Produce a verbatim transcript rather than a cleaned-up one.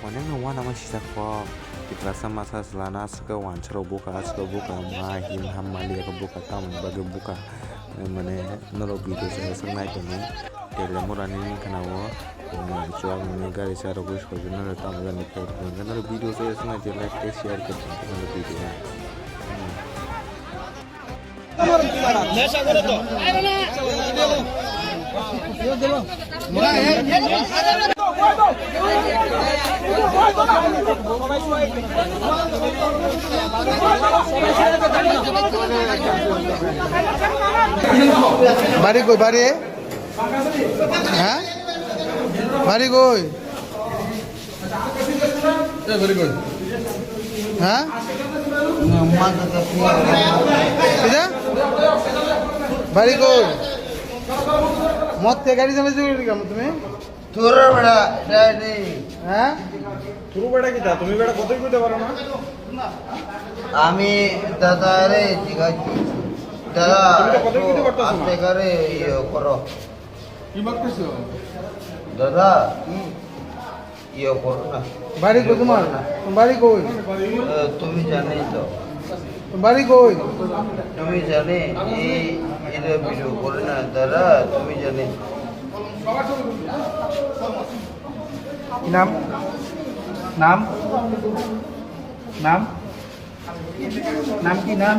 Onekno uanama sijak kok, Tiprasa masa chwlano aswk khe uansukha buka, aswk khe buka ma him ham maliya khe buka, tamoni bagwi buka, mane norok video se aswk nai tongwi, Telemurani wngkha na o, chuwak nini gari sa rwgwi soi rwna tamo jani khe norok video se aswk nai tei like tei share khe tongkhe norok video no. Bari koi bari? Ha? Bari koi? Ha? Kida? Bari koi? Mot khe gari chalai chori kamo tumi? Turu beda, dadi. Ha? Turu beda kita, tumi beda kotoi koite paro na? Ami dada re jiga dada. Tumi to kotoi koite parto na? Aste kare iyo koro. Ki bagteso? Dada. Iyo koro na. Bari koi tomar? Bari koi? Eh, tumi jani to. Bari koi? Tumi jani, ei, ida video koro na, dada, tumi jani. Ki nam? Nam? Nam? Nam ki nam?